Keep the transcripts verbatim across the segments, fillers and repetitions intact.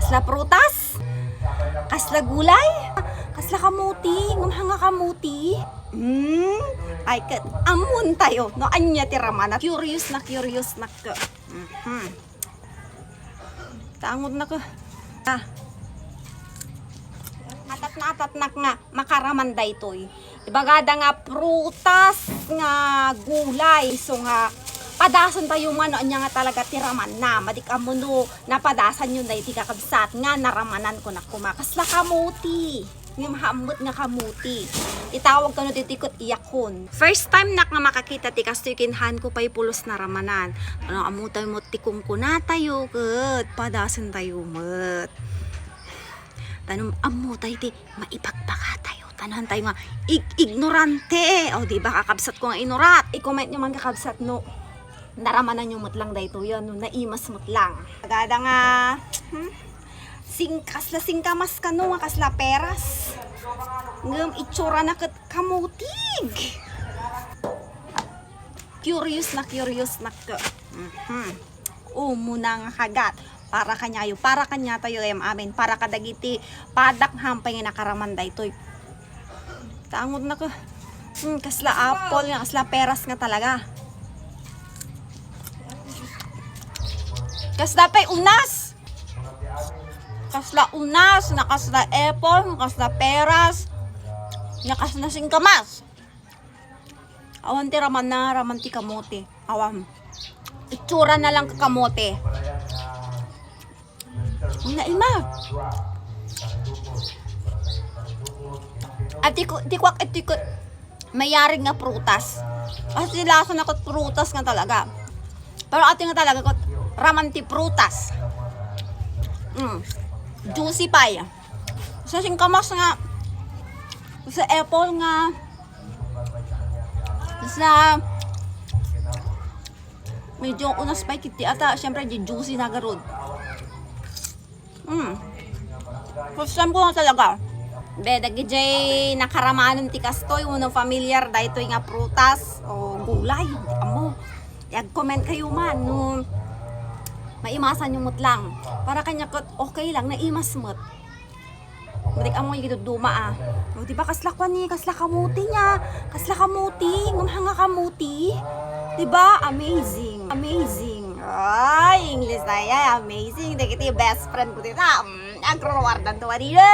Kasla prutas? Kasla gulay? Kasla kamuti? Ngem haan nga kamuti? Hmm? Ay, ket ammon tayo, no, ania ti ramanan. Curious na curious nak. Mhm. Tangodnak. Ah. Atatna, atatnak nga makaraman daytoy. Ibagada nga prutas nga gulay. So nga, padasen tayo man, no, ania nga talaga ti ramanna. Madi ka ammo no napadasan yo daytoy, kakabsat, nga naramanan ko na kuma. Kasla kamuti. Ngem haan met nga kamuti. Itawag kano ditoy ket iyakon. First time nak nga makakita ti kastoy, ken haan ko pay pulos naramanan. Ano, ammo tayo met ti kunkunatayo ket padasen tayo met. Tanem ammo tayo ti maibagbaga tayo. Tanem tayo nga ig-, ignorante. O, di ba, kakabsat ko nga inurat? I-comment nyo man, kakabsat, no naramanan nyo met lang daytoy, no naimas met lang. Agada nga, hmm? Sing-, kasla singkamas kano nga kasla peras. Ngem itsura na ket kamutig. Curious na curious nak. Mhm. Umuna nga kagat. Para kanyayo, para kanya tayo, em, amin. Para kadagiti padak hampay nga nakaraman daytoy. Tangodnak. Hmm, kasla apple nga, kasla peras nga talaga. Kasla pay unas. Kasla unas, nga kasla apple, nga kasla peras, nga kasla singkamas. Awan ti ramanna, raman ti kamote. Awan. Itsura na lang kakamote. Naima. At ti ku-, ti kuak, ti ku-, mayarig nga prutas. Kasi lasa na ket prutas nga talaga. Pero ati nga talaga ket raman ti prutas. Mm. Juicy pay. Sa singkamas nga, sa apple nga, sa medyo unas pay kiti ata, syempre, di juicy na garud. Mm. First time ko na talaga. Be, dagijay nakaramanon ti kastoy, wenno familiar daytoy nga prutas o gulay, di amo. Ag-comment kayo man, no maimasan nyo met lang. Para kanya ket okay lang, naimas met. Matik amo yung duduma, ah. O, di ba, kasla kwan ni, kasla kamuti niya. Kasla kamuti, ngumhanga kamuti. Di ba? Amazing. Amazing. Ay, English na yan. Amazing. Dagiti best friend ko dita. Mm, agruruardan to, Maria.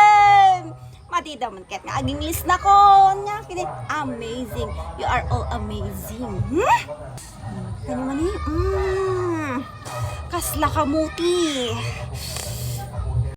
Matida man ket nga ag-English na ko. Nya, kini, amazing. You are all amazing. Hmm? Kani man ni? Mm. Kasla kamuti.